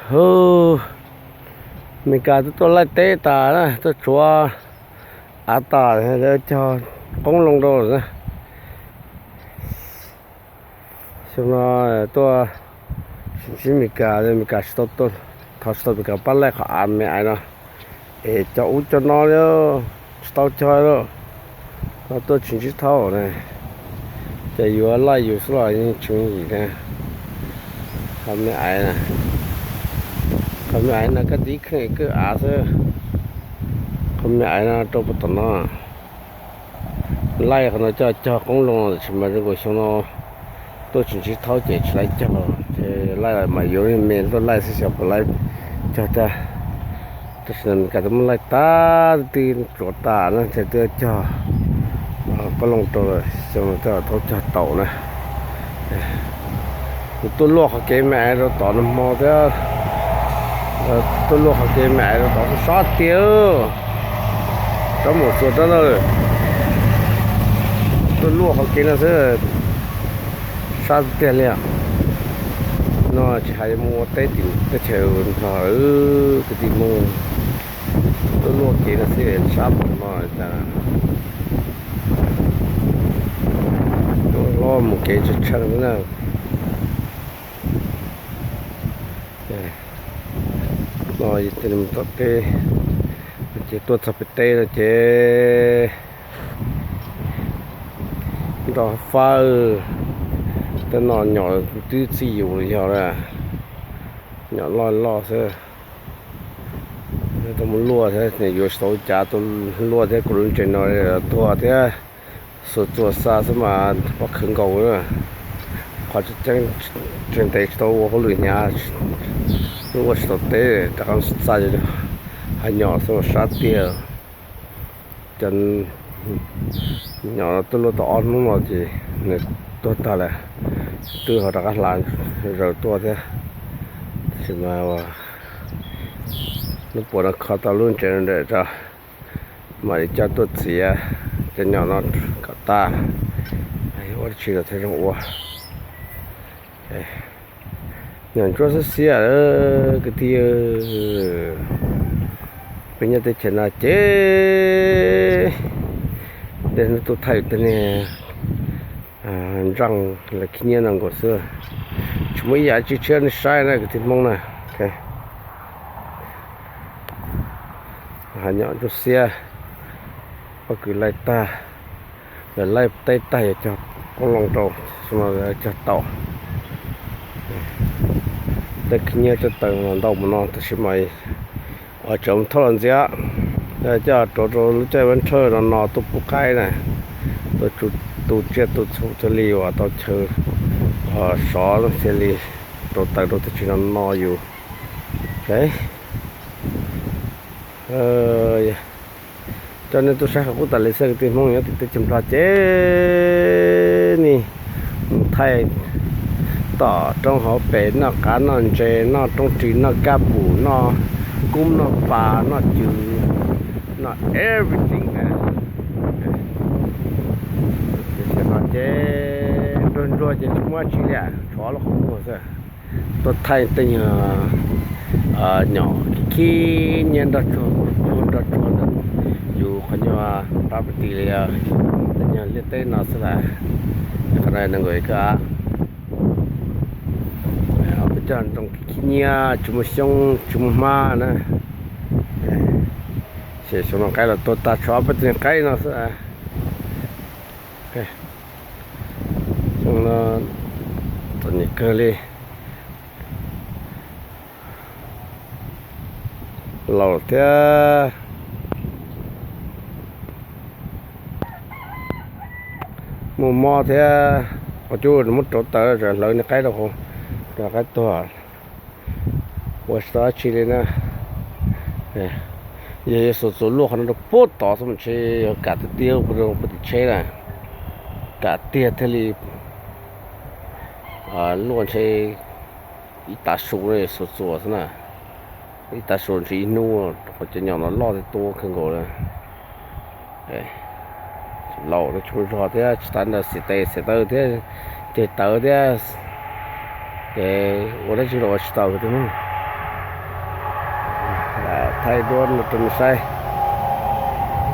Hub, Meskas twb tuaj laij teb tas na, tuaj tsuav av tas, cog qoob loo rau na. Xyoo no tuaj tsis ntsib Meskas, Meskas tsis tau, thov tsis tau Meskas pab laij qhov av me aiv no. Es cog ub cog no li, tsis tau cog li. Ho tuaj tsis ntsib thaub na, ces yuav laij yus xwb los yeej tsis yooj yim na. Qhov me aiv na, qhov me aiv no koj tib kheej kawj av xwb. Qhov me aiv no rau puag tom no. Laij qhov no coj cog qoob loo, tab sis mas zoo nkaus xyoo no tuaj tsis ntsib thaub ces tsis laij cog, ces laij mas yuav me tuaj laij xwb xyov puas laij cog tag. Tab sis no Meskas twb muab laij tag, twb tsuav tas na, ces twb cog qoob loo rau lawm, xyoo no twb tau cog tau na. Kuv tuaj luaj qhov kev me aiv rau tod nag hmo thiab, tuaj luaj qhov kev me aiv rau tod sab tiag, rov mus tsuas rau lawm. Tuaj luaj qhov kev no xwb, sab tiag li. No tsis hais yuav mus ua teb tim teb chaws nrog kwv tij Hmoob, tuaj luaj kev no xwb sab no tas. Tuaj luaj mus kev tshee tshee na. No yog mus tom teb, ces tuaj txog pem teb no ces nrog fab, tej no nyom twb txij yus yog lawm, nyom loj loj xwb. Tau mus luaj thiab, yuav tsis tau ua cas, tuaj luaj thiab, kuv lub tsev no tuag thiab, xuas txuas xa xwb mas pob khwv nkaus. Qhov tseeb tseeb ntev tsis tau ua hauj lwm hnyav, ua tsis tau teb, rov qab xa hav nyom xwb mas sab tiag. Cov nyom no tuaj luaj tau ob hnub no ces nws tuag tag lawm, twb ho rov qab hla zaws tuaj thiab. Tab sis mas hnub puas no kho tau lub tsev no ntawm tso, mam li coj tuaj txiav cov nyom no kom tag, ua dab tsi los thiaj zoo ua. Nyom ntsuab xiab xiab, kwv tij, peb nyob teb chaws no ces tej hnub tuaj thaij tej niag nreej lawv khib nyiab no nkaus xwb, tsis muaj ib yam tsi tshiab nej saib na kwv tij Hmoob na. Hav nyom ntsuab xiab, pob kws laij tag, lawv laij teb tag yuav cog qoob loo rau, xyoo no cog tau. Tej khib nyiab tej taw ntau mus no tab sis mas tseem thauj los ntxiv, coj rau rau lub caij vaj ntshaw no no tuaj pub qaib na, tuaj tu tsiaj tu txhu thiaj li uas tau chaw sov thiaj li rau taws rau teb chaws no no yus. Coj nej tuaj saib qhov qub tas li xwb kwv tij Hmoob nyob tim teb chaws Nplog ces nej mus thaij tom roob hauv pes noj qav noj ntses noj roob ris noj kab pum noj kub noj pas noj cw noj everything na. Tiam sis no ces nruag ntsuag ces tsis muaj dab tsi li, tshuav lub qhov muag xwb. Tuaj thaij tej nyuag nyom khib khib nyiab nroj tsuag nroj tsuag ntawm yus qhov nyuag property li, tej nyuag liaj teb no xwb las. Qhov no nees nkaum ib koj av, peb coj nroo khib khib nyiab tsis muaj xyoob tsis muaj hmab na. Ces xyoo no qaib los tuag tag tshuav peb tus qaib no xwb. Xyoo no txom nyem kawg li. Laus thiab muaj mob thiab, ua cub muab rauv taws hlawv niag qaib rau hauv, rau qaib tuag. Ua tsis tau dab tsi li na. Yog yuav xuas txuas luaj qhov no rau puag tod xwb mas ntshe yog kam tiag tiag puag tim tsheb na, kam tiag thiaj li luaj ntshe ib tav su no xuas txuas xwb na, ib tav su ntshe ib hnub, qhov cov nyom no loj thiab tuab kawg nkaus li. Laus no tsis muaj zog thiab tsis tas ntawd xim tes xim taw thiab ceg tawv thiab, ces ua dab tsi los ua tsis tau kwv tij Hmoob. Thaij duab no rau nej saib.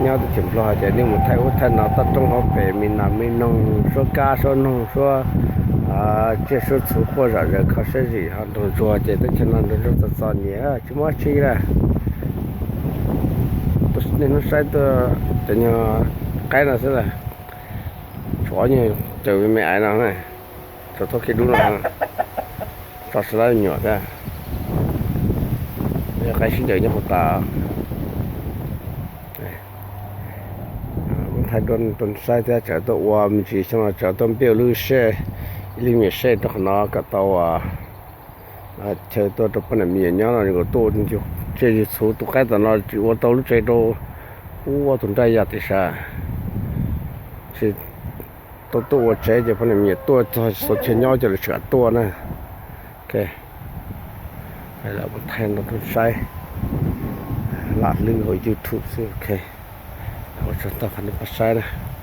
Nyob teb chaws Nplog ces nej mus thaij ub thaij no toj roob hauv pes me nas me noog, suab kab suab noog, suab tsiaj suab txhu quaj zom zaws, kho siab zim ho nraug ntsuag ces teb chaws no nraug ntsuag txom txom nyem tsis muaj dab tsi li. Nej hnub saib tuaj cov nyuag qaib no xwb las, tshuav ob nyuag caws me me aiv no, tshuav thaub kiv dub no, tso sawv dab nyuam thiab. Yog qaib sib ncaws nyob hauv tas. Thaij duab rau saib thiab, tsam tuaj ua me ntsis xyoo no tsam tuaj npej ua lub sij, ib lub me nyuam sij rau qhov no kom tau chaw tuaj rau poj niam me nyuam nyob no, nkaus tuaj tsiaj yug txhuv tus qaib tom no tsis ua tau lub tsev rau ub ua tus nraj yaj tim sab, tsis tau tuaj ua tsev ces poj niam me nyuam tuaj txog xaus chaw nyob ces lawv tsis kam tuaj na. Ok, lam mus thaij no rau saib, lam hlwb hauv YouTube xwb. Ok, ua tsaug ntau qhov nej pab saib na.